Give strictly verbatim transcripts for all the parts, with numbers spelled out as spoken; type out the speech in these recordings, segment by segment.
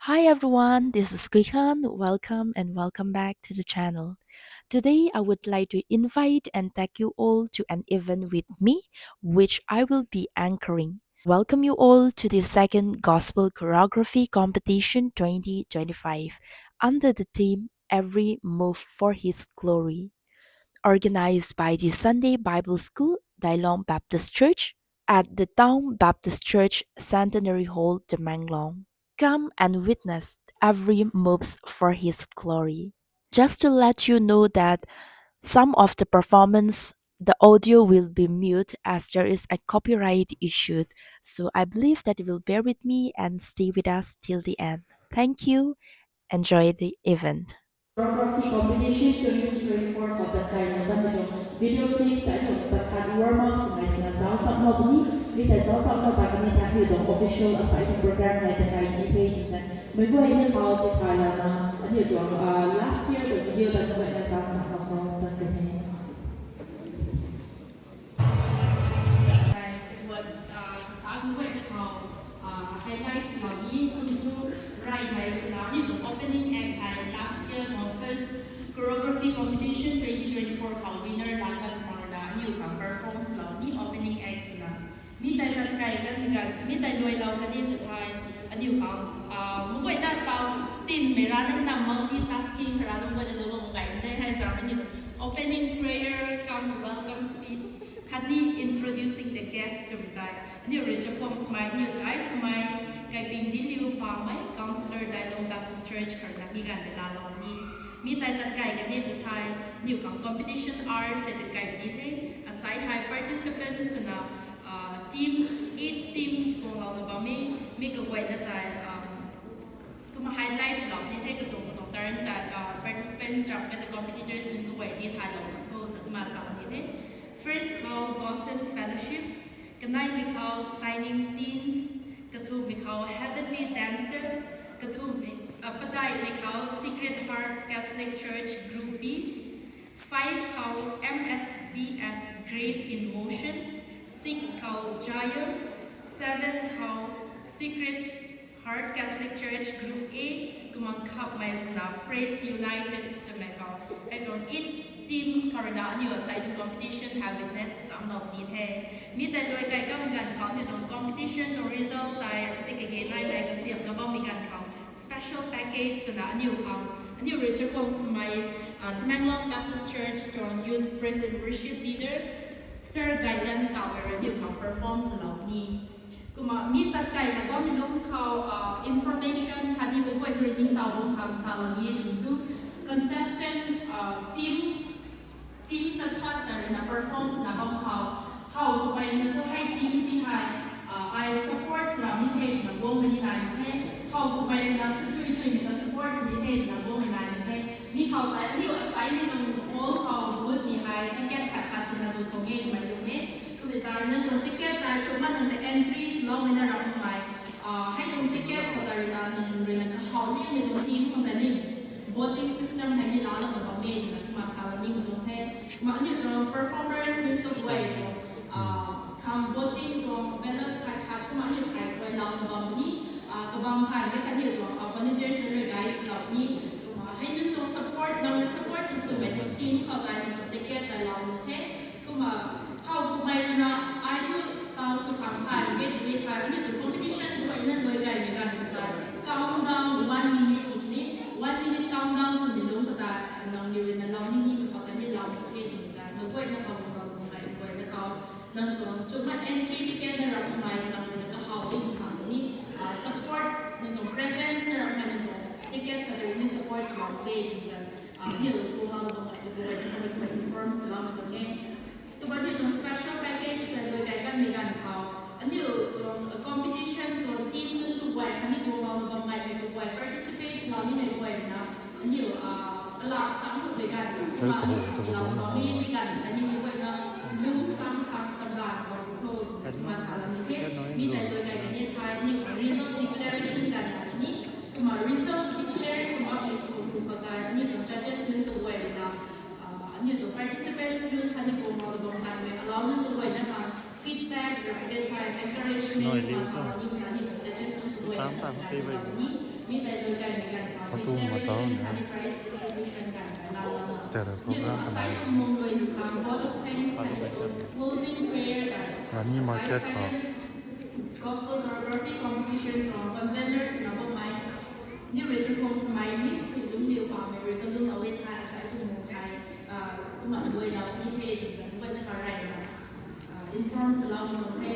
Hi everyone, this is Kuikhan. Welcome and welcome back to the channel. Today I would like to invite and tag you all to an event with me, which I will be anchoring. Welcome you all to the second Gospel Choreography Competition twenty twenty-five under the theme Every Move for His Glory, organized by the Sunday Bible School, Dailong Baptist Church, at the Town Baptist Church Centenary Hall, Tamenglong. Come and witness every moves for His glory. Just to let you know that some of the performance, the audio will be mute as there is a copyright issue. So I believe that you will bear with me and stay with us till the end. Thank you. Enjoy the event. Choreography Competition twenty twenty-four khou tat kai na bam tuang video clips ai tuang pat khat warm up swmei swna zauc sap na puni, mi ta zauc sap na ta kani ta hi tuang official asai tuang program hei tat kai ni the tuang ta. Mei guay ni khou ti thai la na, aniu tuang, ah, last year tuang video ta mei guay na zauc sap na khou chat kan he. Sai, tuan, ah, sa mei guay na khou, ah, highlights lou ni, kum tu, rai mai sina, ni tu opening act hei last year tuang first choreography competition twenty twenty-four khou winner la kan pang na, aniu khang perform swlou ni opening act sina. Mi tei tat kai kan mi gan, mi tei luai lou kan ni tu thai, aniu khang, ah, mei guay na tau tin mei ra na na multitasking ra na mei guay na lou bam kai mei hei zam aniu opening prayer cum welcome speech khatni introducing the guest twmei tei aniu rui chakhwang swmei, aniu chai swmei, Kaiping Diliu Pamei, Councillor Dailong Baptist Church khou na mi ganv tei laalou ni. Mi tei tat kai kan ni tu thai, aniu khang competition hours tei tat kai ni the, asai hei participants swna, ah, team, eight teams guanglouna bam e, mi kaguayna tei, ah, kumna highlight lou ni the, katuang katuang turn tei, ah, participants ram kata competitors nunc kaguay ni thaylou na tho, na kumna sa ni the. First khou Goshen Fellowship, kaneimei khou Shining Teens, kathumhmei khou Heavenly Dancer, kathumhmei, ah, padeihmei khou Sacred Heart Catholic Church Group B, five khou M S B S Grace in Motion, six khou Zion, seven khou Sacred Heart Catholic Church Group A, kumna khatmei swna Praise United twmei khou. Hei tuang eight teams khou rui na aniu asai tuang competition hei witness samlou ni the. Mi tei luai kai kan mi ganv khou aniu tuang competition tuang result tei tei kage naimei kasiam ka bammei ganv khou special package swna aniu khang, aniu rui chakhwang swmei, ah, Tamenglong Baptist Church tuang Youth Praise and Worship Leader, Sir Gailan Kawer aniu khang perform swlou ni. Kumna mi tat kai na bammei lungc khou, ah, information khatni mei guay rui ningtow bam khang salou ni e kum tu contestant, ah, team, team tat chat na rui na perform swna bam khou, khou kumhmei rui na tu hei team ti hei, ah, ai support sw ram ni the twna guangmei ni naimei the, khou kumhmei rui na sw chui chuimei ta support sw ni the twna guangmei naimei the. Mi khou tei aniu asai ni tuang hall khou gut ni hei ticket khat khat sina gut khou nge twmei lung e. Kumna sa rui na tuang ticket tei chumna nang ta entry swloumei na ram mei, ah, hei tuang ticket khou tei rui na nang rui na kahaw nimei tuang team khou tei ni voting system hei ni laalou na bam e twna kumna sa ni mei tuang the. Kumna aniu tuang performers nunc kaguay tuang, ah, khang voting tuang ballot khat khat kumna aniu thai guay laalou na bam ni, ah, kabam thai de kaniw tuang, ah, volunteers rui guide lou ni. Kumna hei nunc tuang support, nang support sw swmei tuang team khou tei nang tuang ticket tei laalou the. Kumna khou kumhmei rui na ai thu taw sw khang thai, ge tu ge thai, aniu tuang competition guayna luai gaymei ganv khou tei countdown one minute ni, one minute countdown swmei lungc khou tei nangniw rui na lou ni nimei khou tei ni laalou the twmei tei mei guayna khou, mei guayna khou nang tuang chumna entry ticket na rammei nang rui na kahaw nimei khang tei ni, ah, support, nang tuang presence na rammei nang tuang ticket khat rui ni support swlou e twmei tei, ah, aniu tuang kuhal bam kai tu guay na khatni kumna inform swloumei tuang e. Kumna aniu tuang special package tei luai kai kan mi ganv khou aniu tuang competition tuang team nunc tu guay khatni guanglou na bam gaymei kaguay participate swlou nimei guay rui na aniu, ah, alak chang tu mei ganv khou kumna aniu laalou na bam e, mi ganv khatni mei guayna lung chang khang cham ganv bam tho twna kumna salou ni the. Mi tei luai kai kan ni thai aniu result declaration ganv khatni kumna result declare sw makmei khou khou tei aniu tuang judges nunc kaguay rui na, ah, aniu tuang participants nunc khatni guanglou na bam gaymei alou nunc kaguayna khang feedback, rap get thai encouragement kumna salou ni kumna aniu tuang judges nunc kaguay rui na ni Mi tei dui kaimei ganv khou, Khatu ma declaration tau ni. Khatni prize distribution ganv khou laa lana. Tera program aside kanai. From Mungdui Lukhang, vote of thanks khatni closing prayer ganv. Rani Market khou. Gospel choreography competition tuang conveners na bammei. Ni Rachel Khong Smai, Miss Thunlung Liu Pamei, Rachel Lung Awet Hai, aside from Mungdui, ah, kumna dui lau ni the, tum zan kumna karai na. Ah, inform salou ni tuang the.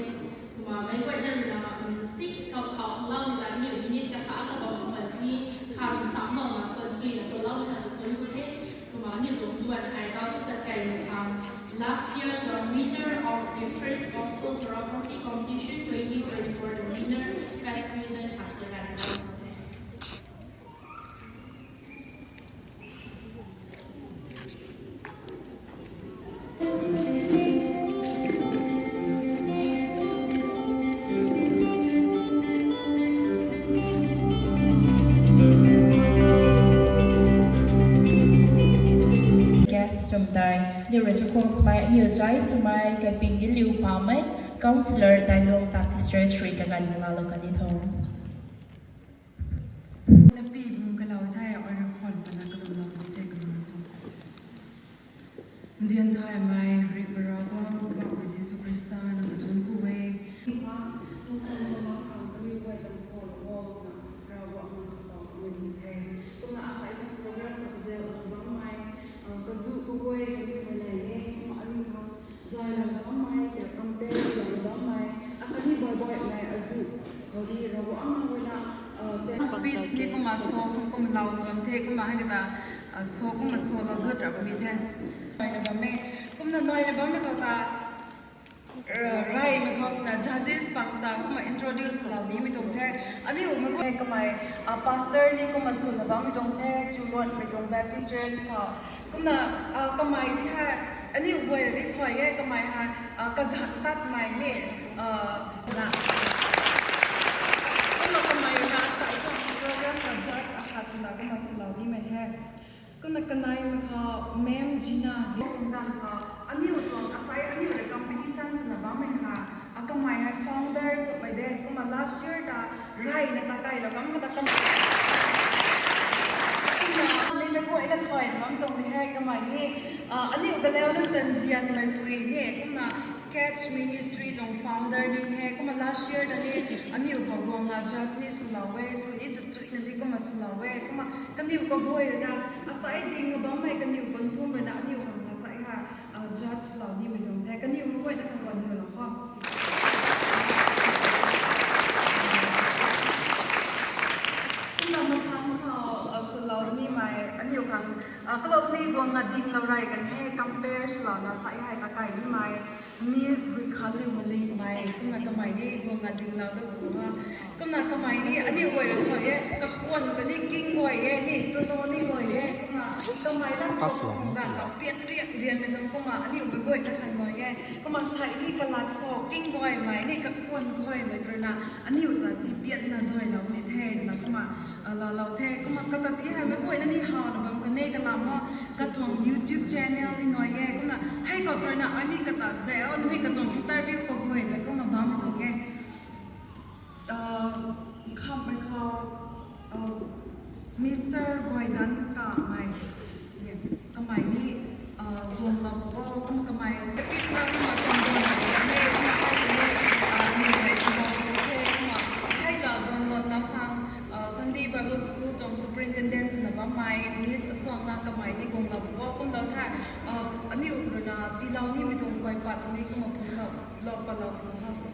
Kumna meic guayna ruina, um, six khou khou lou ni ta ni minute kasa kabam khwan sini khan samlou na khwan sui na khou lou ni ta thuan ku the. Kumna ni tuang duan ai tau thu tat kai ni khang. Last year, the winner of the first gospel choreography competition twenty twenty-four, the winner, Fat Fusion, Khatkaran. Guest swmei tei, aniu Rachel Khong Smai, aniu judge swmei, Kaiping Liu Pamei, Councillor, Tailung Baptist Church, rui kaganv laalou kan di tho. Napi bung kalau the, oi rui khwan pana kalumlou the, kalumlou the. Nzian thaymei, rik Ravguangc, Poubauhmei Jisu Khrista, nang ta thuan ku e. Ipa, sasang lou mak khang kaniw guay ta khou lou na, Ravguangc nang ta khou lou the. Kumna aside program khou kazel lou bammei, ah, kazu kaguay kaniw guay nai e, kumna aniu khang zay lou bammei, ya compare lou bammei, akhatni baihbaihmei azu khou di Ravguangc nang guay na, ah, speech ni kumna so, kumna lou bam the, kumna hei kata, ah, so, kumna so lou zut ra bam ni the. Nai na bammei, kumna nai na bammei khou ta, uh, rey mei khou swna judges pang ta kumna introduce lou nimei tuang the. Aniu mei guay kamei, ah, pastor ni kumna swna bammei tuang the, Churuanmei tuang Baptist Church khou. Kumna, ah, kamei ni hei, aniu guay ri thuay e, kamei hei, ah, kazanc tatmei ni, ah, na. Kumna kamei na sai tuang program khou judge akhat swna kumna swlou nimei he. Kumna kaneimei khou Ma'am Gina, ganv khou aniu tuang asai aniu rui competition swna bammei ha, akamei hei founder kummei de, kumna last year ta reyna ta kailou bam khou ta kamei. Kumna nimei guayna thuay bam tuang di hei kamei ni, ah, aniu kalau na tanzianmei pui ni, kumna Catch Ministry tuang founder ni he, kumna last year ta ni aniu khou guangna judge ni swlou e, sw ni chuk chuk na ni kumna swlou e, kumna kaniw kaguay rui na, asai ding na bammei kaniw kanthum rui na aniu khang asai ha, ah, judge swlou nimei tuang the, kaniw kaguayna khang guang ni lou kho. Kumna mathang khou, ah, swlou nimei, aniu khang, ah, kalou ni guangna dinglou rey kan he, compare swlouna sai hei kakai nimei, Miss Guikhanliu Malingmei, kumna kamei ni guangna dinglou ta kumna. Kumna kamei ni aniu guay rui thuay e, kakhwan kani king guay e, ni tuto ni guay e, kumna kamei lam sw kumna kapiak riak rianmei tuang kumna aniu mei guay ta khan guay e. Kumna sai ni kalat sw king guaymei ni kakhwan guaymei rui na aniu ta tipiatna zaylou ni the na kumna, ah, laalou the. Kumna kata ti hei mei guayna ni howna bam kan e kalam o, katuang YouTube channel ni nai e. Kumna hei khou rui na ani kata zau ni katuang interview khou guay de kumna bam tuang e. Ah, khammei khou, ah, Mister Guaidan Kamei, kamei ni, ah, guanglou o, kumna kamei, kumna, kumna, kumna, kumna, kumna, kumna, ah, ni hei, kumna, kumna, hei ka guanglou tam khang, ah, Sunday Bible School tuang superintendent swna bammei, Miss Asuangna kamei ni guanglou o, kumna the, ah, aniu rui na tiilou nimei tuang guay pat ni kumna phungc khou, lou patlou phungc khou.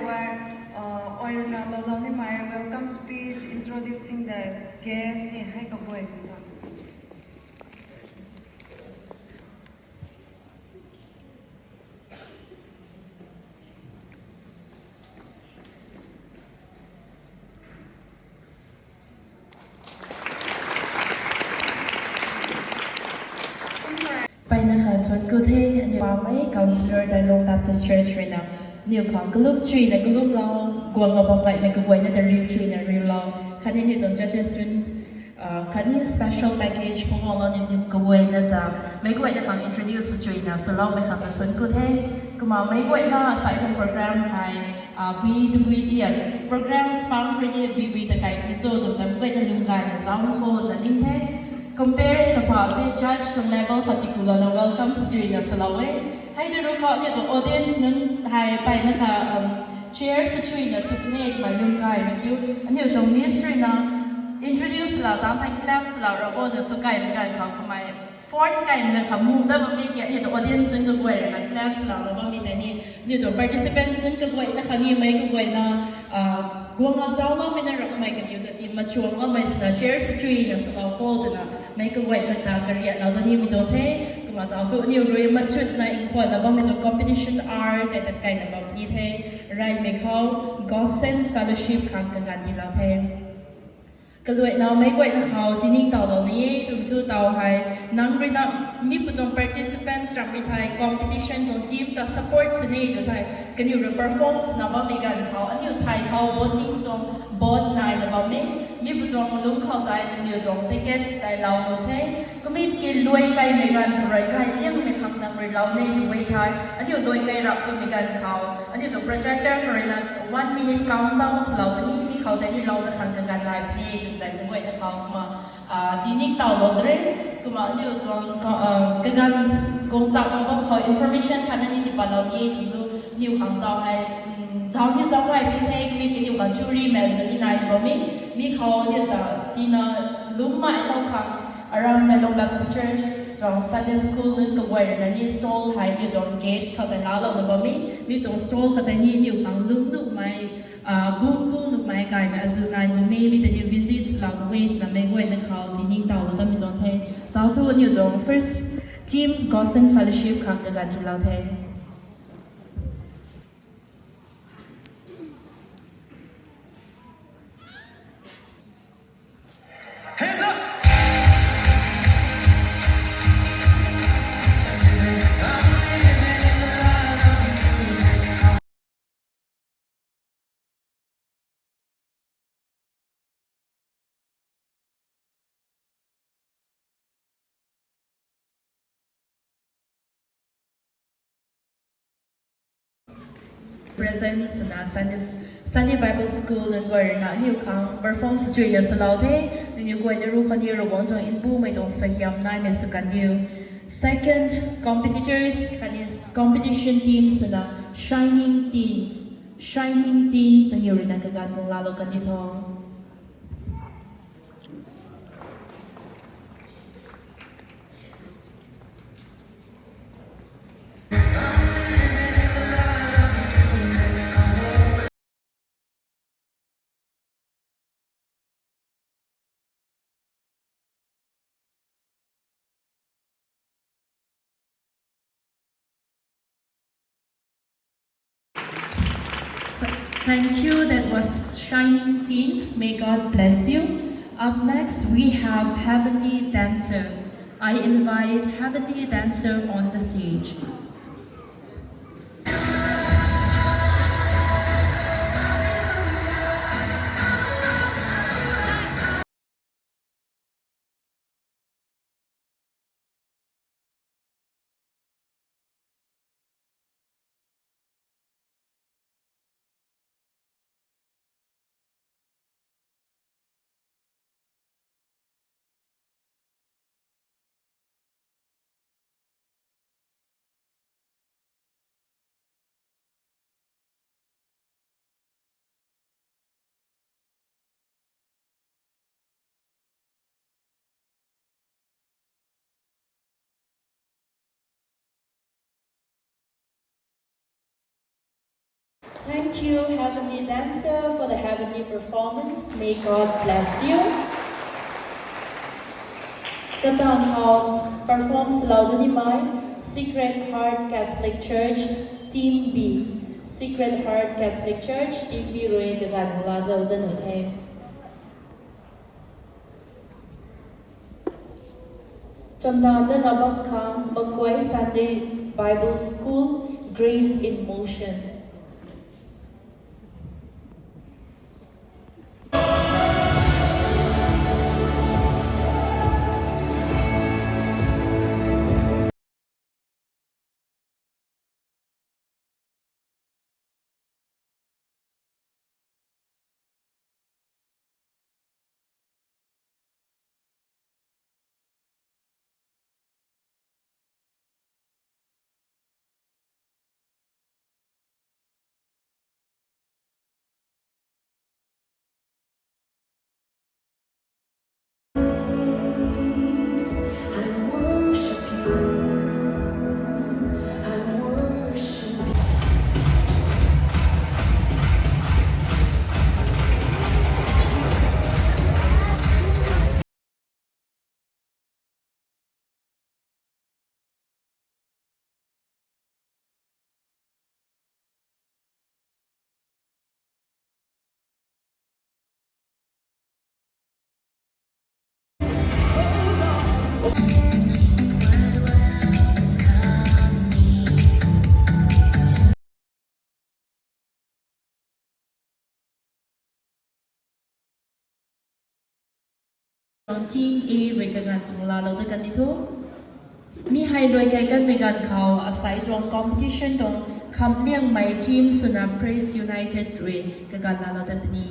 Oiruna lou lou nimei welcome speech introducing the guest ni hei kaguay ni ta. Peyna kha thuanc ku the, aniu Pamei, Councillor Tailong Baptist Church ruina, aniu khang kalum chuina kalumlou, guang a bam gaymei kaguayna ta riu chuina riulou, khatni aniu tuang judges nunc, khatni special package phungc guanglou ni kaguayna ta, meic guayna khang introduce chuina swloumei khang ta thuanc ku the. Kumna meic guayna sai tuang program hei, bui tabui tian program spang rui ni bui bui ta kai pui cho twmei ta meic guayna lung gayna zauc khou na ning the. Compare sa pha se judge tuang level kha tikulana welcome sw chuina swlou e. Hei de ru khou aniu tuang audience nunc hei peyna kha, chair sw chuina sw puni twmei lung gaymei kiu. Aniu tuang miss ruina introduce lou tang thei clap swlou ra bo na sw gaymei ganv khou kamei fourth kaimei ganv khou mu dat bammei ki aniu tuang audience nunc kaguay ruina clap swlou ra bammei tei ni, aniu tuang participants nunc kaguayna khatni meic kaguayna, guang a zaucloumei na ramhmei kaniw ta ti machuangloumei swna chair sw chuina swlou kho twna meic kaguayna ta kariatlou da nimei tuang the. Kumna tau thu aniu rui machutna nkhwanna bammei tuang competition art tei tat kaina bam ni the. Reymei khou Goshen Fellowship khang kaganv tiilou the. Kaluaina meic guayna khou tiningtowlou ni e twmei thu tau hei, nang ruina mi pu tuang participants ramhmei thei competition tuang team ta support sw ni tw thei, kaniw rui perform swna bammei ganv khou aniu thei khou voting tuang vote naina bam e. Mi pu tuang lungc khou tei kaniw tuang tickets tei lou nu the. Kumna tiki luai kaimei ganv khou rui kai liangmei khang nang rui lou ni tw e thei, aniu luai kai rap twmei ganv khou aniu tuang projector khou ruina one minute countdown swlou puni, mi khou tei ni lou na khang kaganv nai puni tw tei meic guayna khou kumna tiningtowlou de. Kumna aniu tuang kaganv guang chakna bam khou information khatna ni tipatlou ni tw thu, aniu khang tau hei zauc ni zauc gay puni the, kumna tiki aniu khang jury mei azu ni nai bam e. Mi khou aniu ta tina lungcmei lou khang aram Tailong Baptist Church tuang Sunday School nunc kaguay ruina ni stall hei aniu tuang gate khou tei laalouna bam e. Mi tuang stall khou tei ni aniu khang lungc nuhmei, bungc gu nuhmei kaimei azu nai bam e, mi tei ni visit lou e twna meic guayna khou tiningtowlou kamei tuang the. Tau thu aniu tuang first team Goshen Fellowship khang kaganv tiilou the. Present swna Sunday, Sunday Bible School nunc guay ruina aniu khang perform sw chuina swlou the. Nangniw guayna ru khou ni Ravguangc tuang nbumei tuang suaihiam naimei sw kandiu. Second competitors khatni competition team swna Shining Teens, Shining Teens aniu ruina kaganv guang laalou kandi tho. Thank you. That was Shining Teens. May God bless you. Up next, we have Heavenly Dancer. I invite Heavenly Dancer on the stage. Thank you, Heavenly Dancer, for the heavenly performance. May God bless you. Kataanv khou perform swlou danimei Sacred Heart Catholic Church, Team B. Sacred Heart Catholic Church, Team B rui kaganv laalou dat nuh the. Chamdan dana bam khang Makuai Sunday Bible School, Grace in Motion. Team A rui kaganv laalou dat kan ni thu. Mi hei luai kai kanmei ganv khou asai tuang competition tuang Khamliangmei team swna Praise United rui kaganv laalou dat puni.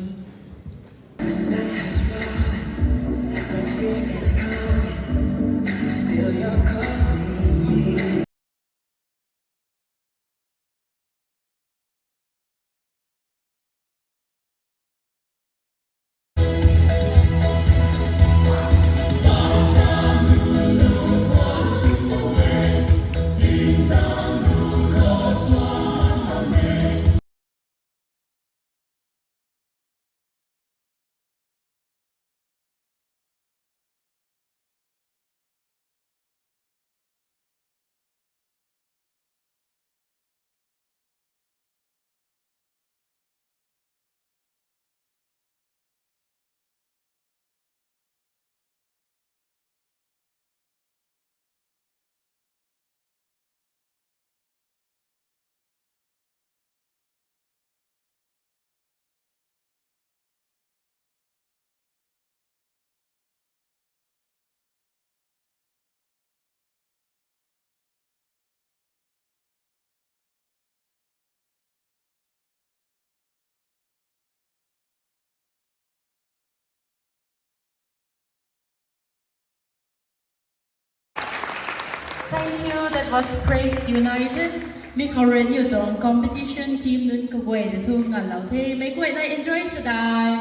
Thank you. That was Praise United. Mi khou rui aniu tuang competition team nunc kaguayna thu nganvlou the. Meic guayna enjoy sw dai?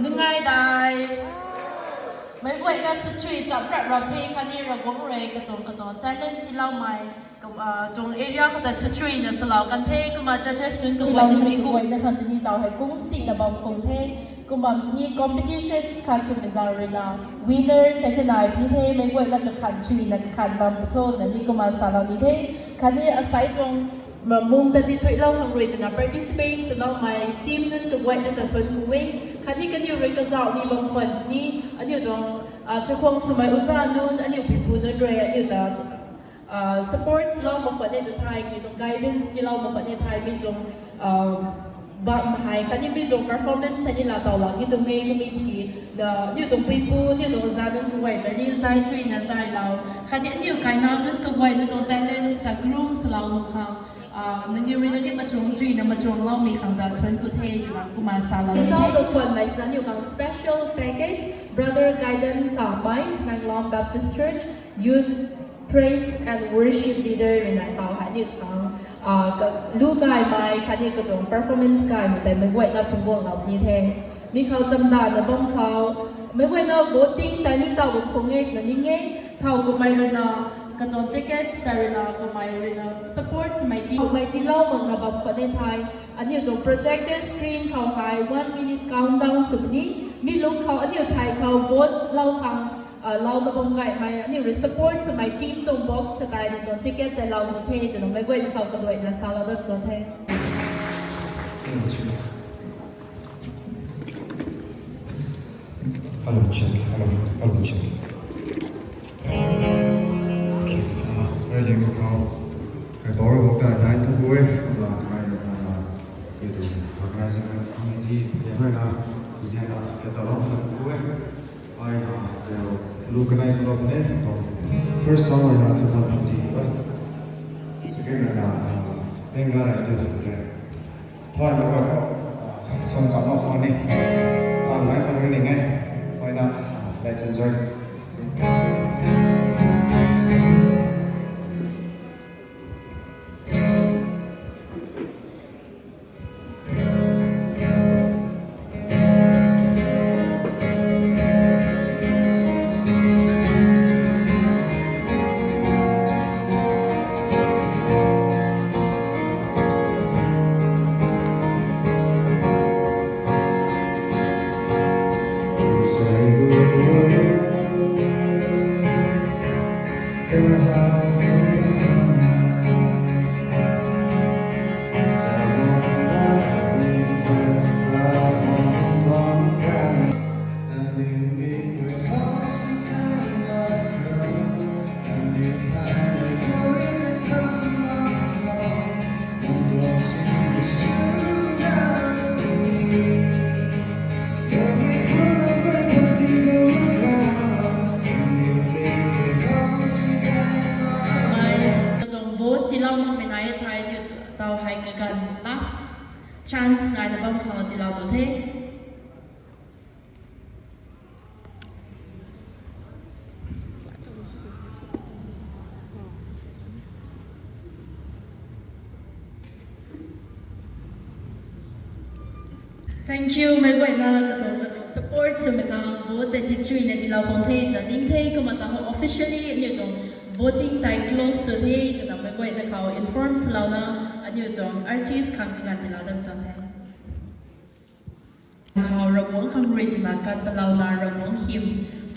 Nungai dai? Meic guayna swchui chap rap rap the khatni Ravguangc rui katuang katuang talent tiiloumei tuang area khou ta swchuina swlou kan the. Kumna judges nunc kaguayna khang tini taw hei kungsinna bam khang the. Kumna sini competitions khat swmei zaeng ruina winners hei the nai puni the. Meic guayna kakhan chuina kakhan bam puni tho na ni kumna salou ni the. Khatni asai tuang mung ta tithuilou khang rui twna participate swloumei team nunc kaguayna ta thuanc ku e. Khatni kaniw rui kazauh ni bam khwan sini aniu tuang chakhwang swmei oza nunc, aniu puipu nunc rui aniu ta support lou mak khwan e ta thei, kaniw tuang guidance tiilou mak khwan e thei, mi tuang bam hei khatni mi tuang performance hei ni laa taw lak ni tuang e. Kumna tiki aniu tuang puipu, aniu tuang oza nunc kaguayna ni zay chuina zaylou khatni aniu kainac nunc kaguayna tuang talents ta groom swlou nuh khang nangniw rui na ni matuang chuina matuangloumei khang ta thuanc ku the twna kumna salou ni the. Zauc khwanmei sina aniu khang special package, Brother Gaiden Kamei, Tamenglong Baptist Church, Youth Praise and Worship Leader ruina taw hei aniu khang lu gaymei khatni katuang performance gaymei tei meic guayna phungc guanglou ni the. Mi khou chamdana bam khou meic guayna voting tei ningtow bam khang e twna ning e. Thow kummei ruina Katuang tickets ta ruina kamei ruina support swmei ti, kamei tiilou makna bam khwan e thei. Aniu tuang projector screen khou hei one minute countdown sw puni. Mi lung khou aniu thei khou vote lou khang, ah, louna bam gaymei aniu rui support swmei team tuang box khat tei nang tuang ticket tei lou nuh the twna meic guayna khou kaduaina salou dat tuang the. Hello, check. Hello, hello, check. Okay, ah, ready, go, go. Kai power work ta dai tu ko e, la kai na, la, itu, organizing committee, ya, na, ziana, ke ta lo, ta tu ko e. Ai, ah, ya, lu kanai sa lo ne, to. First song na, sa ta pam di, ba. Second na, ah, thank God I do it again. Thoi mai khou, ah, suan cham mak khwan ni. Thoi mai khou ri ning e. Thoi na, ah, let's enjoy. Katuang vote tiilou makmei nai e thei, tau hei kaganv last chance naina bam khou tiilou nuh the. Thank you, meic guayna katuang katuang support swmei khang vote tei tichuina tiilou khang the ta ning the. Kumna ta officially aniu tuang voting tei close sw the twna meic guayna khou inform swlouna aniu tuang artist khang kaganv tiilou dat tuang the. Khou Ravguangc khang rui twna kat palouna Ravguangc hym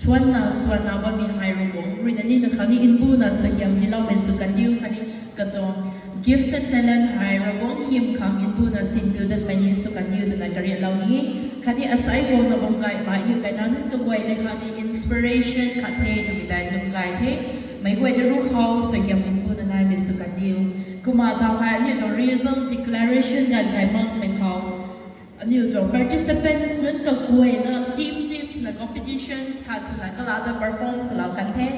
thuanna swanna bammei hei Ravguangc ruina ni na khang ni mbuna suaihiam tiiloumei sw kandiu khatni katuang gifted talent hei Ravguangc hym khang mbuna sinbiu datmei ni sw kandiu twna kariatlou ni e. Khatni asai guangna bam gaymei aniu kaina nunc kaguayna khang ni inspiration khat the twmei tei lwm gay the. Meic guayna ruc khou suaihiam mbuna naimei sw kandiu. Kumna tau hei aniu tuang result declaration ganv kai makmei khou aniu tuang participants nunc kaguayna team team swna competitions khat swna kalata perform swlou kan the.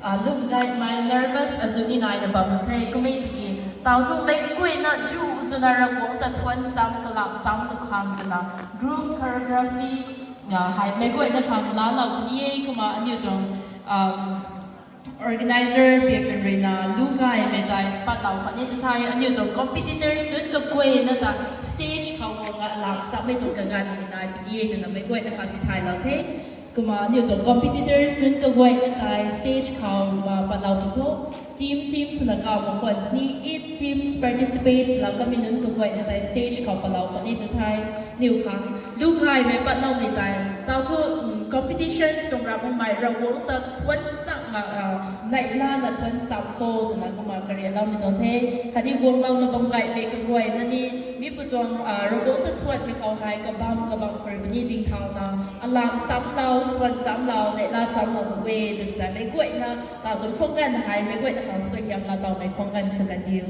Ah, lwm gaymei nervous azuh ni naina bam the. Kummei tiki tau thu meic guayna chu zwna Ravguangc ta thuan cham kalam cham tu khang twna group choreography, ah, hei meic guayna khang laalou puni e. Kumna aniu tuang, ah, organizer biak kan ruina lu gaymei tei patlou khwan ni tu thei aniu tuang competitors nunc kaguayna ta stage khou guang nga lam chammei tuang kaganv ni nai puni e twna meic guayna khang tithaylou the. Kumna aniu tuang competitors nunc kaguayna tei stage khou ma patlou pu tho. Team team swna kau mak khwan sini eight teams participate swlou kamei nunc kaguayna tei stage khou patlou khwan ni tu thei aniu khang lu gaymei patloumei tei tau thu, mm, competition sung ra makmei Ravguangc ta thuan cham mak, ah, neihlana thuan cham khou twna kumna karialoumei tuang the. Khatni guanglouna bam gaymei kaguayna ni mi pu tuang, ah, Ravguangc ta thuanmei khou hei kabam kabam khou rui ni dingthauna alam chamlou, swan chamlou, neihla chamlou e twmei tei meic guayna tau tuang khwang ganv hei meic guayna khang suaihiam laa towmei khwang ganv sw kandiu.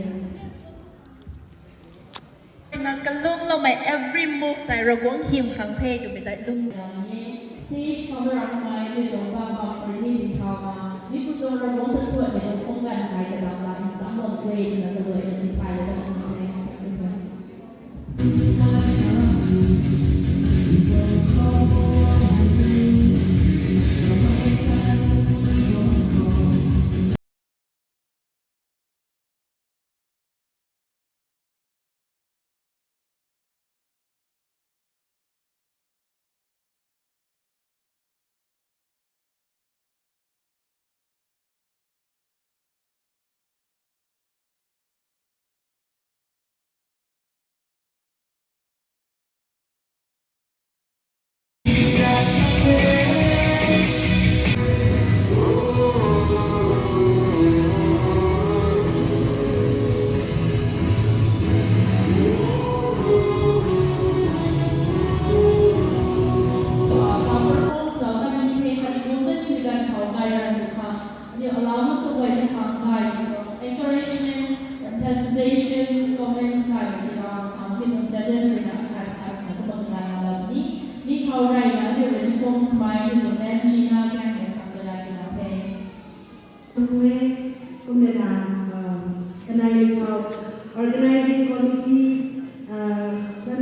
Na kalumloumei every move tei Ravguangc hym khang the twmei tei lwm ni e. Stage khou na ramei mei tuang bam bam rui ni dingthauna mi pu tuang Ravguangc ta thuanmei tuang khwang ganv hei kadam la nchamlou e twna kaduaina tithaylou kan the.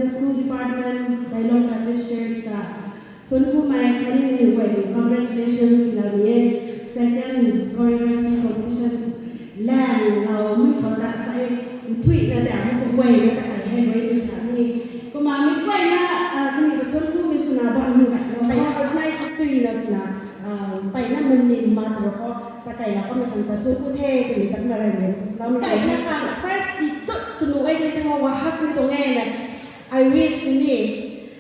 School Department, Dailong Baptist Church ta thuanc kumei khatni nangniw guay ni congratulations lou ni e. Second choreography competitions lang lou mi khou ta sai nthuihna ta mi kum guayna ta kai hei guay ni khatni kumna mi guayna kaniw ta thuanc kumei swna bam hu gay lou hei na organize swna swna mpeyna manim ma tu khou ta kai lou kamei khang ta thuanc ku the twmei ta kumna rey len khou swloumei kai na khang first ti tut tunu ai the ta khou wa hak ni tuang e na. I wish ni,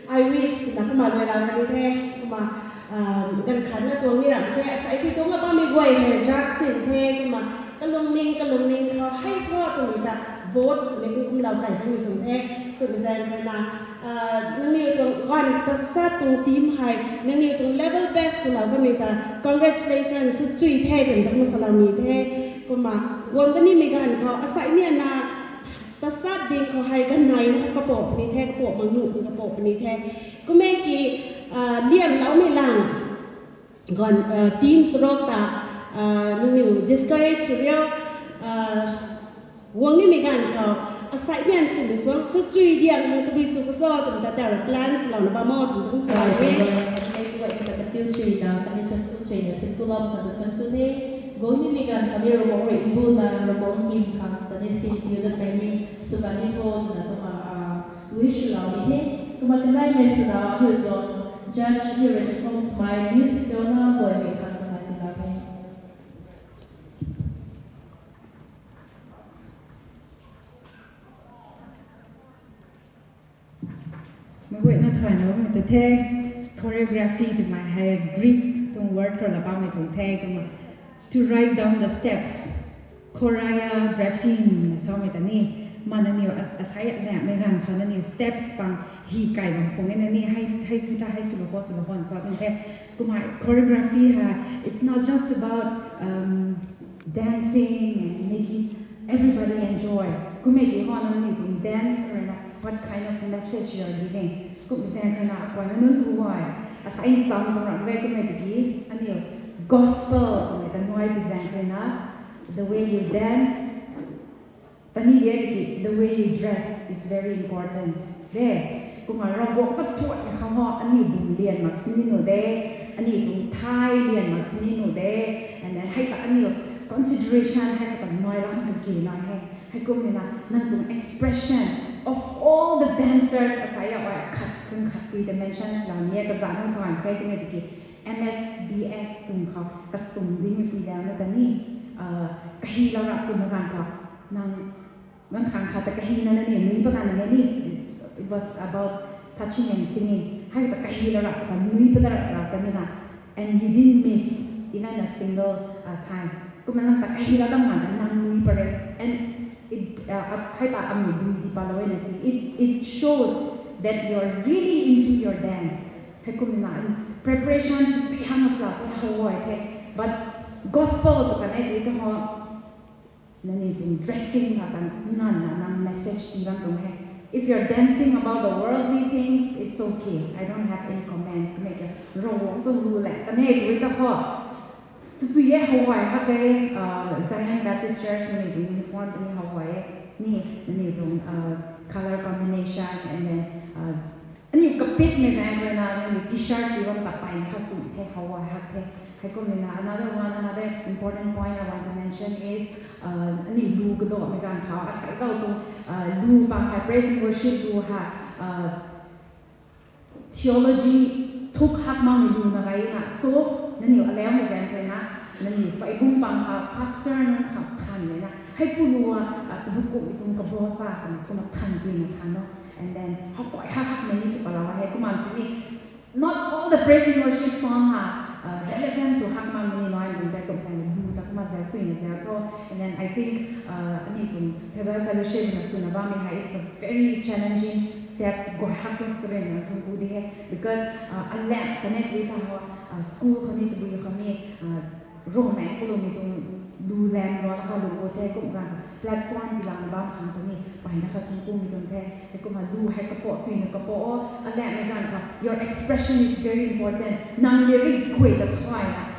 I wish kumna kumna luai lou kani the, kumna ganv khat na tuang ni ram the, asei pui tuang a bammei guay hei judge sin the, kumna kalungning, kalungning khou hei thu twmei ta vote swmei kum kumlou kai bammei tuang the, kumna zaeng ruina nangniw tuang ganv tasat tuang team hei nangniw tuang level best swlou bammei ta congratulations sw chui the twmei ta kumna salou ni the, kumna guang ta nimei ganv khou asei ni ana tasat ding khou hei ganvnei na kapoh puni the, kapoh mak nuh kapoh puni the. Kummei ki liamloumei lang ganv team sarok ta nangniw discourage sw riu guang nimei ganv khou asei ni an swmei suang sw chui diang hang tabui sw kaso twmei ta tara plan swlouna bam o twmei ta kum salou e. Tabui guay ni ta katiu chuina khatni thuanc ku chuina thuanc ku lou khang ta thuanc ku the. Guang nimei ganv khatni Ravguangc rui mbuna Ravguangc hym khang ta ni sin piu dat mei ni sw kan ni tho twna kumna wish lou ni the. Kumna kaneimei swna aniu tuang judge ni rui chakhuang swmei Miss Fiona Boimei khang kumna tiilou the. Meic guayna thayna bammei ta the, choreography twmei hei Greek tuang word khou la bammei tuang the, kumna to write down the steps, choreography na samei ta ni, kumna nangniw asei lamhmei ganv khou nangniw steps pang hi kai bam khang e na ni, hei hei ta hei swlou khou swlou khou sa tuang the, kumna choreography hei it's not just about dancing and making everybody enjoy. Kummei ki hou nangniw tuang dance khou ruina what kind of message you are giving. Kum zaeng ruina akai na nunc tu guay asei nsam tuang ram ge kummei tiki aniu gospel twmei ta nuai pi zaeng ruina the way you dance ta ni de tiki the way you dress is very important de. Kumna Ravguangc ta thuanmei khang hou aniu bum lian mak sini nuh de, aniu tuang thay lian mak sini nuh de, and then hei ta aniu consideration hei ta nuai la khang kaki nai he. Heikum nina nang tuang expression of all the dancers asei a ai khat kum khat pui ta mention swlou ni e, kazanc nang thuan the kummei tiki M S B S tuang khou kasum dingmei pui lam na ta ni kahilou rap twmei ganv khou nang ganv khang khat ta kahina na ni nui pat kan e ni, it was about touching and singing, hei ta kahilou rap ta nui pat rap rap kanina and you didn't miss even a single time. Kumna nang ta kahilou tam ganv ta nang nui pat re, and hei ta aniu dui di palou na si, it shows that you are really into your dance. Heikum nina preparation sw hang swlou the how e the, but gospel tw kan e tei ta hou nangniw tuang dressing la tan nganvna nang message tii bam tuang he. If you are dancing about the worldly things, it's okay, I don't have any comments. Kummei ki Ravguangc tuang lu le kan e tei ta khou sw sw e how e hak e, Zion Baptist Church nangniw tuang uniform ta ni how e, ni nangniw tuang color combination and then aniu kapitmei zaeng ruina nangniw T-shirt tii bam ta peyna kha sw the how e hak the. Heikum nina another one, another important point I want to mention is aniu lu kadamei ganv khou asei dou tuang lu pang hei praise and worship lu hei theology thuk hak makmei lu na gayna so nangniw alaucmei zaeng ruina nangniw suaibung pang khou pastor nunc khou than lena heipu lu a tabui kummei tuang kabo sa twmei kumna than zuina than o, and then how kuay hak hakmei ni sw palou hei kumna sini not all the praise and worship song ha relevant sw hak makmei ni nai bun tei kum sa ni lu ta kumna zau suina zau tho, and then I think aniu tuang Theodore Fellowship na swna bammei hei it's a very challenging step, guay hak tuang challenge na thun ku di he, because alam kanei tei ta hou school khou ni tabui khou ni Romei kalumei tuang lu lam rana kha lu o the, kum ganv platform tiilouna bam khang ta ni peyna kha thun kumei tuang the. Heikumna lu hei kapoh suina kapoh o, alamhmei ganv khou your expression is very important. Nang lyrics guay ta thayna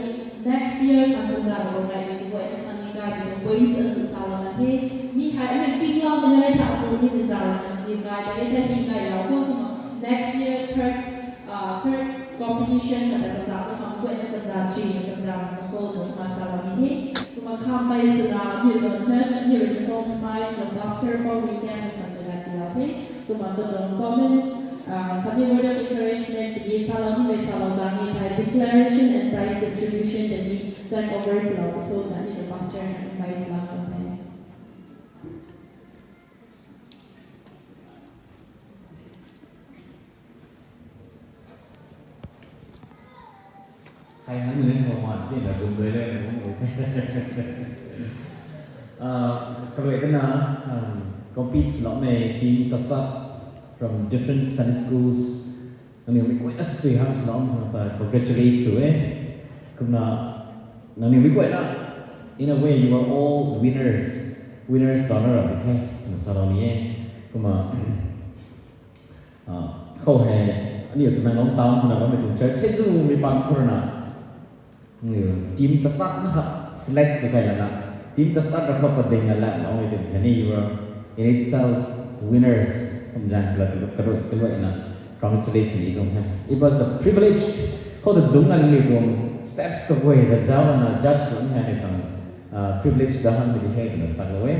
ni next year khang chamdan lou gay ni guay ni khang ni gay ni points azu sa lou na the. Mi hei ni king lou na ni tha pu ni ni zau ni gay ni ta hi gay lou thu kumna next year third, uh, third competition na ta zau na khang guay na chamdan chi na chamdan na ho na ma sa lou ni the. Kumna kham pai suna mi tuang church ni regional smile na pastor pa weekend na khang na gay chi lou the. Kumna katuang comments, uh, khatni word of encouragement, ni salou ni mei salou ta ni hei declaration and prize distribution ta ni take over salou thu na ni the pastor na invite salou ta the. Hai hang ni hou man ti na gum rui le na gum rui. Ah, kaluai kana, um, compete swloumei team tasat from different Sunday schools. Nangniw mi kuaina sw chui hang swlou hang ta congratulate sw e. Kumna nangniw mi kuaina, in a way, you are all winners. Winners ta na ra di the. Kumna salou ni e. Kumna Ah, khou hei, aniu Tamenglong town khou na bammei tuang church hei zu mi pang khou rui na, aniu team tasat na kha select sw kai lana, team tasat ra khou pading na lam na oi tuang kani, you are in itself winners. Kum zang kala kaluai na congratulate ni tuang the. It was a privilege. Khou ta dung na aniu tuang steps kaguay ta zau na judge lou ni hei ni tuang, ah, privilege da han mi di hei twna sak lou e.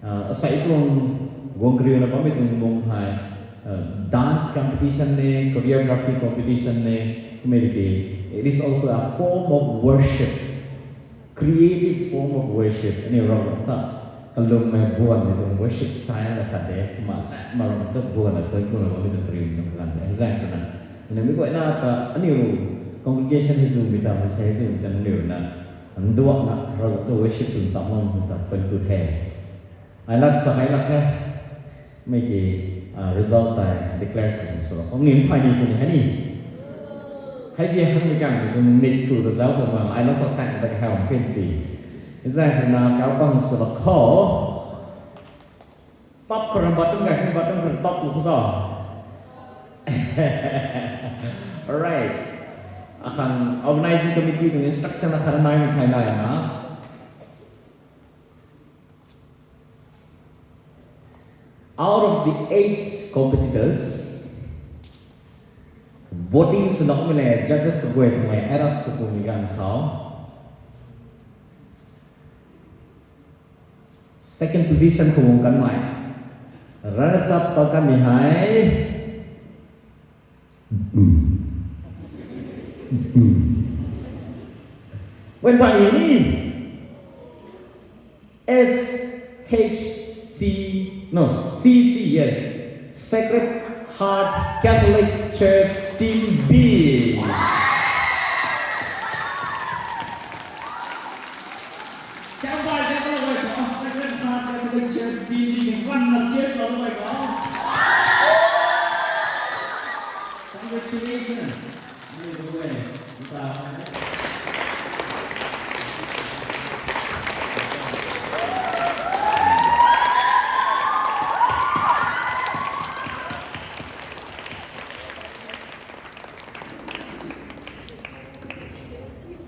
Ah, asei tuang guang kariuna bammei tuang bung hei, ah, dance competition ne, choreography competition ne, kumei ki, it is also a form of worship, creative form of worship. Aniu Ravguangc ta kalummei buanmei tuang worship style la khat de, kumna lat ma Ravguangc ta buan na thuan kuna bammei tuang kariuna tuang kaganv de. Hei zang kuna, aniu mi guayna ta, aniu congregation hei zu mi ta, mi sei zu mi ta, aniu na, nduak na, Ravguangc ta worship swn sam lou ta thuan ku the. Ai lat sa kai lak the. Mei ki, ah, result tei declare sw sw lou. Kong nim thay ni kuni hei ni. Hei bi hang mi kang ni kum nik thu ta zau kong bam. Ai lat sa sang ta ka hau ken si. Zai hang na kau pang sw lou khou. Top khou ram batung kai, khou batung khou top khou sa. Alright. Akhang organizing committee tuang instruction akhang nai mi thay nai na. Out of the eight competitors, voting swloumei le judges kaguay tuang le add up sw puni ganv khou, second position khou guang kanmei, runners up ta kanmei hei, wen ta ni, S H C, no, C C, yes. Sacred Heart Catholic Church Team B. Sacred Heart Catholic Church Team B. Congratulations.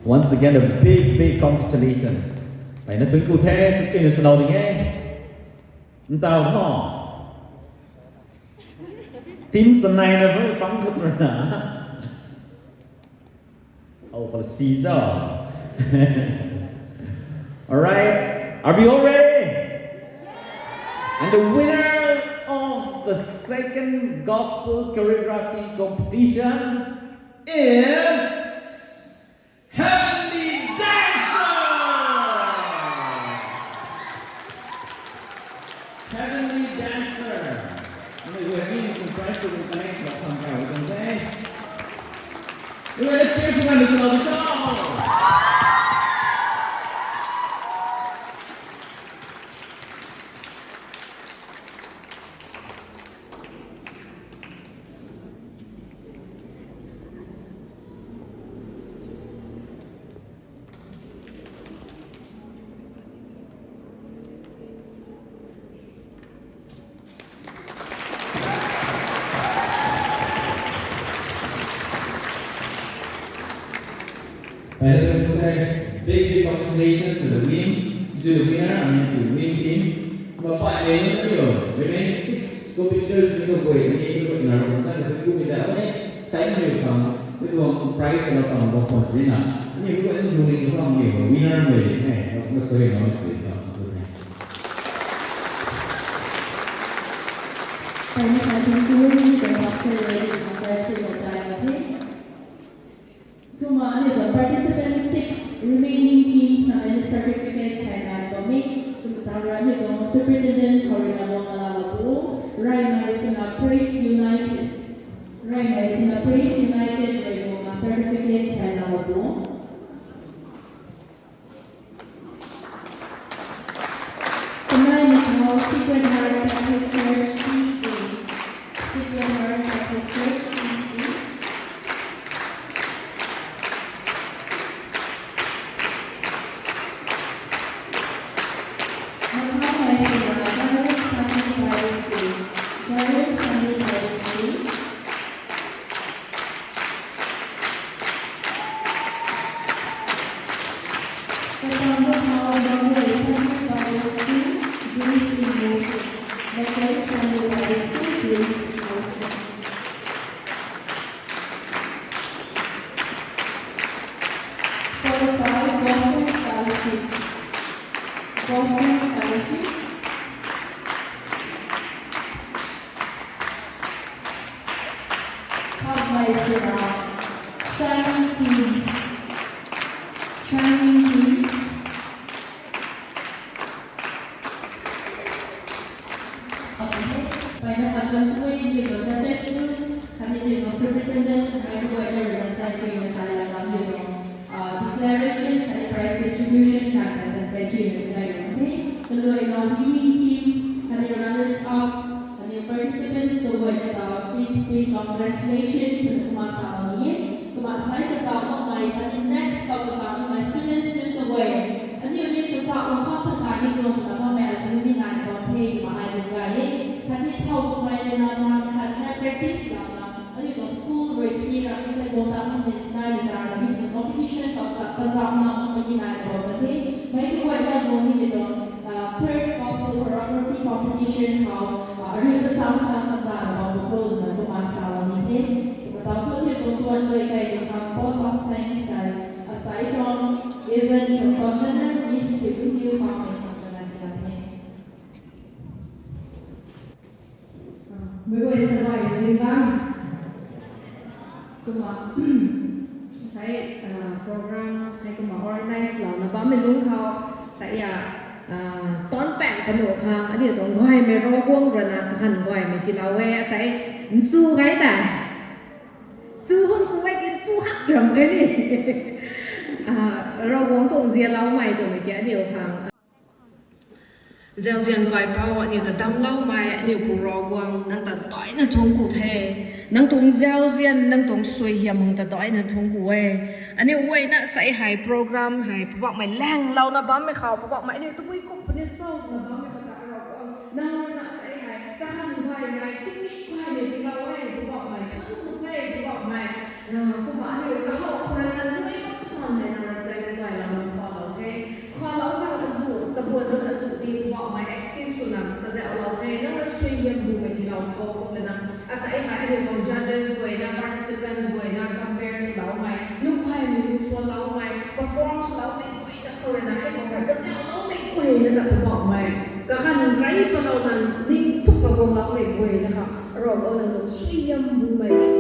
Once again, a big, big congratulations. Ai na thuanc ku the, chukchina swlou ding e. Ntaw ho. Team sanai na bui pang khut rui na. Oh, for the season. All right. Are we all ready? And the winner of the second gospel choreography competition is Heavenly Dancer! Heavenly Dancer! Ano, we have been impressed with the connection of Pangkau, don't they? We want to cheer for them as well. Go! Big, big congratulations to the win, to the winner, I mean to the win team. Mapai le na yo, remaining six competitors ni ko koi ni ko na ro sa ko mi da ne, sai ni kam, ni tuang prize na kam ko ko si na. Ni ko ni ko kam ni winner mo le, hey, na sorry, na sorry, kam ko ne. Pahina khat tuang tu ni tuang pastor rui congratulate sa the. Kumna aniu tuang participant six remaining teams na aniu certificate sai nai bam e. Kumna sa rui aniu tuang superintendent khou rui na bam ala la bu. Raymei sina Praise United. Raymei sina Praise United rui kumna certificate sai la la bu. Kanei ni khou Sacred Heart Catholic Church T A. Sacred Heart Catholic Church T A. Mathau hei sina Zion Sunday Bible School. Zion Sunday Bible School. Katam bo thau bam hei Sunday Bible School, Grace in Motion. Mathau Sunday Bible School, Grace in Motion. Four five, Gospel Fellowship. Gospel Fellowship. Khatmei sina Shining Teens. Shining Teens. Pahina khat tuang tu ni tuang churches tu, khatni ni tuang superintendent, khatni tu guay na rui na sai chui na sai la kam ni tuang, ah, declaration, khatni prize distribution, khatni khatni chui na nai bam the. Kaluaina winning team, khatni runners up, khatni participants tu guay na ta big, big congratulations, kumna sa bam ni. Kumna sai kazauh makmei, khatni next khou kazauh makmei students nunc tu guay. Aniu ni kazauh mak khang ta kai ni tuang ta bammei azuh ni nai bam the, kumna ai ni guay e. Khatni thau makmei rui na tan khatni practice lam na. Aniu tuang school rui pi ram ni tei bol ta makmei nai mi zang na mi tuang competition khou sa kazauh na makmei ni nai bam ta the. Mei tu guay na bam ni mi tuang, ah, third gospel choreography competition khou, ah, ariu ta cham khan cham ta na bam tu na kumna sa bam ni the. Kumna tau thu ni tuang tuan guay kai ni khang vote of thanks sai. Asai tuang event tuang convener Miss Kipuniu Pamei khang ta na ni la the. Meic guay ta guay zing bam. Kumna, sai, ah, program hei kumna organize lou na bammei lungc khou, sai ya, ah, ton pang kanu khang, aniu tuang guaymei Ravguangc rui na kahan guaymei tiilou e, sai, nsu gai ta. Chu hun su e kin chu hak ram gai ni. Ah, Ravguangc tuang zianloumei tuang mei ki aniu khang. Zauzian Kaipouc, aniu ta damcloumei, aniu Pu Ravguangc, nang ta daina thuanc ku the. Nang tuang zauzian, nang tuang suaihiam hang ta daina thuanc ku e. Aniu guayna sei hei program hei Poubauhmei laenglouna bammei khou, Poubauhmei aniu tabui kum puni suna bammei khou ta Ravguangc, nang rui na sei hei kakhang guaymei, tingmik guaymei tiilou e, Poubauhmei thuanc ku the, Poubauhmei. Kumna aniu kahaw khou rui na lui mak samei nang rui sei na zaylouna khalou the. Khalou khang azuh, sabuan nunc azuh ni Poubauhmei active swna kazauh Kou kumna, asei hei aniu tuang judges guayna, participants guayna compare swloumei, nunc guay mei nunc swloumei, perform swloumei guayna khou rui na hei kou rui kazauhloumei guayna ta Poubauhmei, kakhang rey palouna ning thuk kaguangloumei guayna khou Ravguangc nang tuang suaihiam bumei